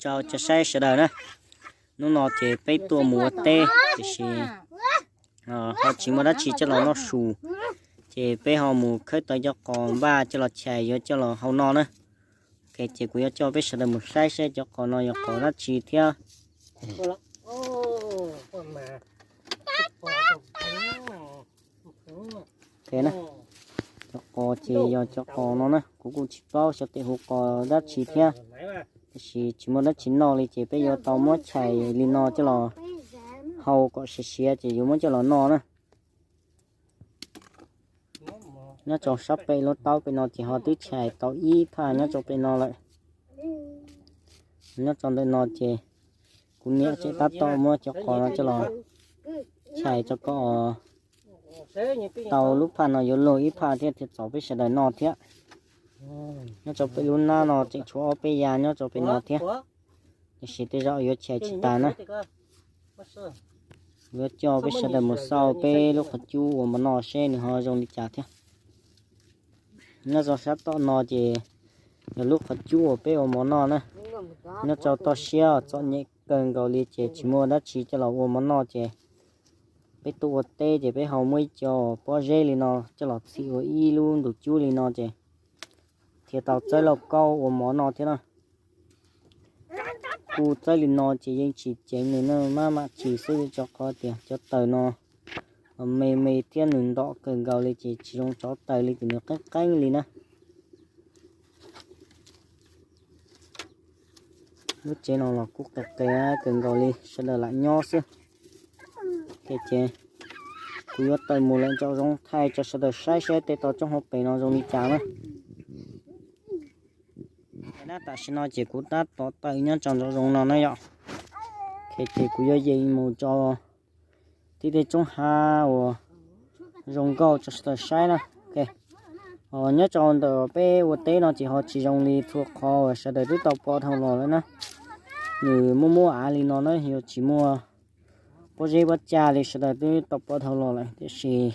Rau cov saib sawv daws na, hnub no ces peb tuaj mus ua teb tiam sis ho tsis muaj dab tsi coj los noj su, ces peb ho mus khawb tau cov qos npaj coj los chais yuav coj los hau no na. Ok, ces kuv yuav coj peb sawv daws mus saib saib cov qos no yog qos dab tsi thiab. Cov qos ces yog cov qos no na, kuv kuj tsis paub xyov tej hu qos dab tsi thiab, tiam sis tsis muaj dab tsi noj li ces peb yuav tau muab chais li no coj los hau kom siav siav ces yuav muab coj los noj na. Nyob rau sab pem lub taub pem no ces ho twb chais tau ib phaj nyob rau pem no lawm. Nyob rau ntawm no ces kuv niam tseem tab tom muab cov qos no coj los chais rau kom tau lub phaj no yuav luag ib phaj thiab thiaj txaus peb sawv daws noj thiab. Nyob rau pem lub nab no tseem tshuav ob peb ya nyob rau pem no thiab, tiam sis tej zaum yuav chais tsis tas na. Yuav coj peb sawv daws mus xauj peb lub qhov cub ua mov noj seb nws ho zoo li cas thiab. Nyob rau sab tom no ces yog lub qhov cub uas peb ua mov noj na. Nyob rau toj siab txom nyem kawg nkaus li ces tsis muaj dab tsi coj los ua mov noj ces peb tuaj ua teb ces peb ho muab ib co pob zeb li no coj los txhim ua ib lub ntug cub li no ces thiaj tau txawb lauj kaub ua mov noj thiab na. Kuj txawb li no ces yeej tsis ceev li na, maj mam tsis xwb rau qhov tias cov taws no me me thiab nws ntom kawg nkaus li ces tsis zoo tsov taws li ces nws qeeb qeeb li na. Lub tsev no los kuj qis qis kawg nkaus li, sawv daws lam nyob xwb. Ces kuv yuav tawm mus lawm nraum zoov thaij rau sawv daws saib saib tej toj roob hauv pes no zoo li cas na. Tam sim no ces kuv tab tom tawm nyob rau nraum zoov no na yom. Ces kuv yuav yees mus rau tib tej roob hav uas zoo nkauj rau sawv daws saib na. Nyob rau ntawm peb ua teb no ces ho tsis zoo li txhua qhov uas sawv daws twb tau pom dhau los lawm na. Nws muaj muaj av li no na, yuav tsis muaj pob zeb pob cag li sawv daws twb tau pom dhau los lawm, tiam sis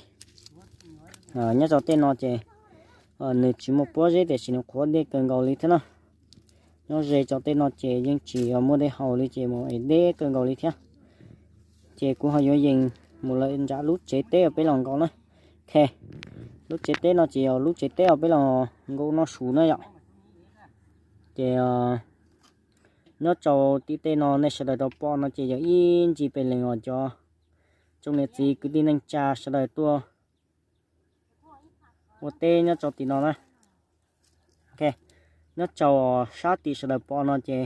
nyob rau tej no ces nws tsis muaj pob zeb tiam sis nws qhuav dej kawg nkaus li thiab na. Nyob ze rau tej no ces yeej tsis muaj dej haus li ces mus es deb kawg nkaus li thiab. Ces kuv ho yuav yees mus lawm nram lub tsev teb uas peb los nkaum na. Ok, lub tsev teb no ces yog lub tsev teb uas peb los nkaum noj su na yom. Ces nyob rau tim tej no nej sawv daws tau pom no ces yog ib ntsis pes lees uas cov tsoom niam txiv kwv tij neej tsa sawv daws tuaj ua teb nyob rau tim no na. Ok, nyob rau sab tim sawv daws pom no ces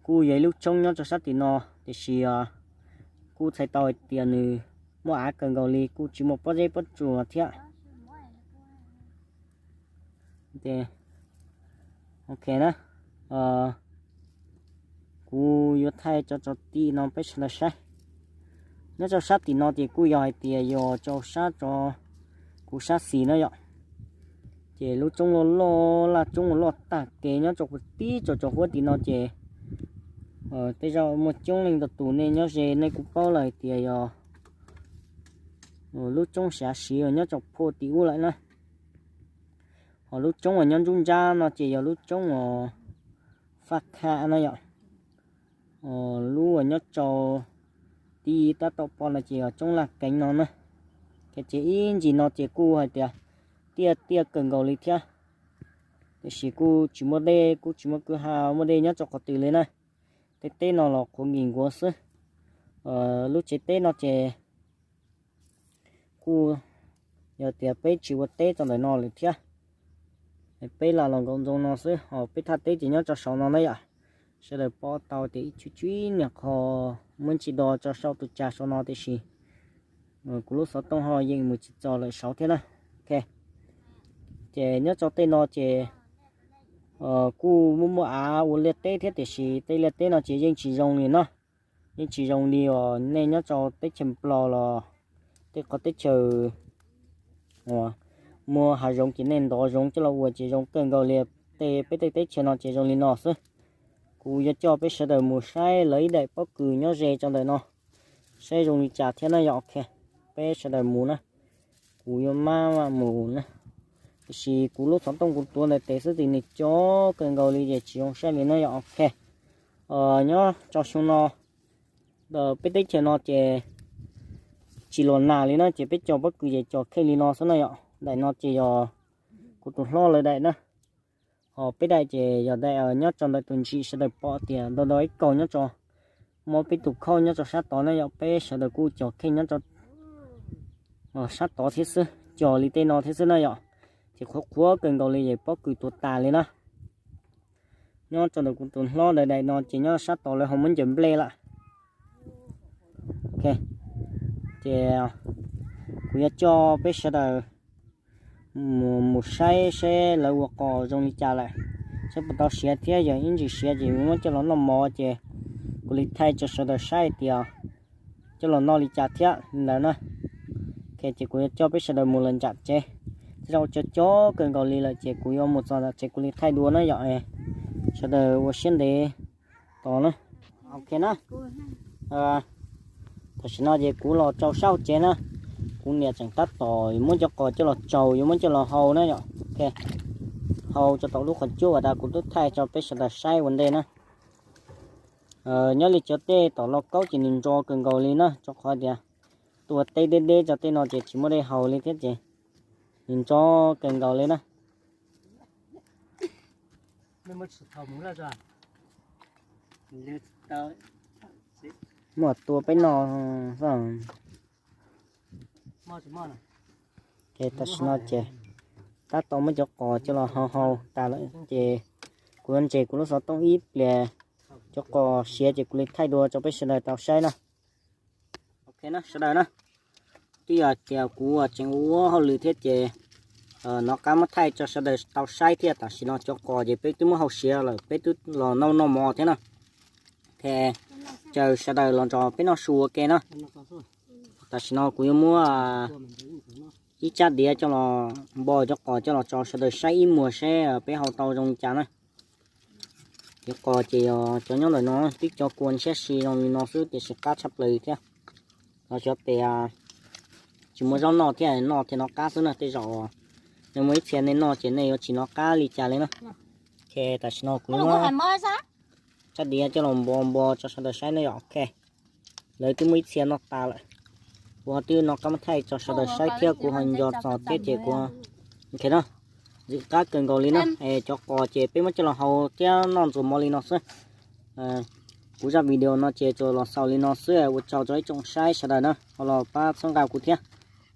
kuj yog ib lub roob nyob rau sab tim no, tiam sis kuj txhais tau hais tias nws muaj av kawg nkaus li, kuj tsis muaj pob zeb pob tsuas thiab. Ok na, kuv yuav thaij tso rau tim no peb sawv daws saib. Nyob rau sab tim no ces kuj yog hais tias yog rau sab, kuv sab xis na yom. Ces lub roob loj loj, laj roob uas loj tag kev nyob rau tib rau rau huab tim no ces tej zaum muaj coob leej ntau tus nej nyob ze nej kuj paub lawm hais tias yog lub roob Xav Siv uas nyob rau phuaj tim ub lawm na. Ho lub roob uas nyob nruab nrab no ces yog lub roob uas Faj Kham na yom. Lub uas nyob rau tib tab tom pom no ces yog roob Laj Keev no na. Ces ib ntsis no ces kuj hais tias tiaj tiaj kawg nkaus li thiab, tiam sis kuj tsis muaj dej, kuj tsis muaj kwj ha muaj dej nyob rau qhov twg li na. Tej teb no los qhuav nkis nkuav xwb. Lub tsev teb no ces kuj yog tias peb tsis ua teb rau ntawm no lawm thiab. Peb lam los nkaum ntsoov no xwb, ho peb thaj teb ces nyob rau saum no na yom. Sawv daws pom tau tias ib tshuj tshuj ib niag qho muaj ntsis do rau saum tus tsag saum no, tiam sis kuv lub xov tooj ho yeej mus tsis txog lawm saud thiab na. Ok, ces nyob rau tej no ces kuj muaj muaj av ua liaj teb thiab, tiam sis tej liaj teb no ces yeej tsis zoo li no. Yeej tsis zoo li os, nej nyob rau teb chaws Nplog los tej qhov teb chaws uas muaj hav zoov ces nej ntov zoov coj los ua ces zoo kawg nkaus li. Tej peb tej teb chaws no ces zoo li no xwb. Kuv yuav coj peb sawv daws mus saib lawv ib daim pob kws nyob ze rau ntawm no, saib zoo li cas thiab na yom. Ok, peb sawv daws mus na. Kuv yuav maj mam mus na, tiam sis kuv lub xov tooj kuv tuav ntawm tes xwb ces nws co kawg nkaus li ces tsis zoo saib li na yom. Ok, Nyob rau xyoo no, peb teb chaws no ces tsis luam nas li na, ces peb cog pob kws ces cog kheej li no xwb na yom. Daim no ces yog kuv tus hlob lawv daim na. Ho peb daim ces yog daim nyob rau ntawm tus ntsis sawv daws pom tias do do ib kaug nyob rau, muab peb tus khauj nyob rau sab tod na yom, peb sawv daws kuj cog kheej nyob rau sab tod thiab xwb, cog li tej no thiab xwb na yom. Ces qhuav qhuav kawg nkaus li ces pob kws tuag tas li na. Nyob rau ntawm kuv tus hlob lawv daim no ces nyob sab tod lawv ho muab ncaws nplej lawm. Ces kuv yuav coj peb sawv daws mus saib seb lawv ua qos zoo li cas lawm, saib puas tau siav thiab yog ib ntsis siav ces muab coj los noj mov ces kuv li thaij rau sawv daws saib hais tias coj los noj li cas thiab li ntawd na. Ces kuv yuav coj peb sawv daws mus lawm nram tsev, tej zaum cov cov kawg nkaus li lawm ces kuv yuav mus txog nram tsev kuv li thaij dua na yom. Sawv daws ua siab ntev tos na. Ok na, tam sim no ces kuv los rau sab hauv tsev na. Kuv niam tseem tab tom muab cov qos coj los tsaus yuav muab coj los hau na yom. Hau tso tau lub qhov cub uas tas kuv twb thaij rau peb sawv daws saib ua ntej na. Nyob li cov tej tom lauj kaub ces nws ntso kawg nkaus li na, rau qhov tias tua teb deb deb rau tej no ces tsis muaj dej haus li thiab ces nws ntso kawg nkaus li na. Muaj tua peb no. Ces tam sim no ces tab tom muab cov qos coj los hau hau tas lawm ces kuv yuav ntses kuv lub xov tooj ib pliag, cov qos siav ces kuv li thaij dua rau peb sawv daws tau saib na. Ok na sawv daws na, twb yog tias kuv tseem ua hauj lwm thiab ces nov qab muab thaij rau sawv daws tau saib thiab. Tam sim no cov qos ces peb twb muab hau siav lawm, peb twb los noj noj mov thiab na. Ces caw sawv daws los nrog peb noj su ua ke na. Tam sim no kuv yuav muab ib tsab diav coj los npo cov qos coj los tso sawv daws saib ib muag seb peb hau tau zoo li cas na. Cov qos ces yog cov nyob ntawm no twb cov kua ntshiab si zoo li no xwb tiam sis qab tshaj plaws thiab. Los xyov tes tsis muaj zaub noj thiab, noj thiaj nov qab xwb na. Tej zaum nej muaj ib txhia nej noj ces nej yuav tsis nov qab li cas li na. Ces tam sim no kuv muab tsab diav coj los npo npo tso sawv daws saib na yom. Ok, lawv twb muaj ib txhia noj tas lawm, kuv ho twb nov qab muab thaij tso sawv daws saib thiab kuv ho nco txog thiab ces kuv, ok no, ntxim qab kawg nkaus li na. Cov qos ces peb muab coj los hau thiab noj ntxuag mov li no xwb. Kuv zaj video no ces tsuas los xaus li no xwb, ua tsaug rau ib tsoom saib sawv daws na, ho los pab txhawb nqa kuv thiab.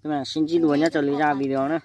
Peb mam sib ntsib dua nyob rau lwm zaj video na.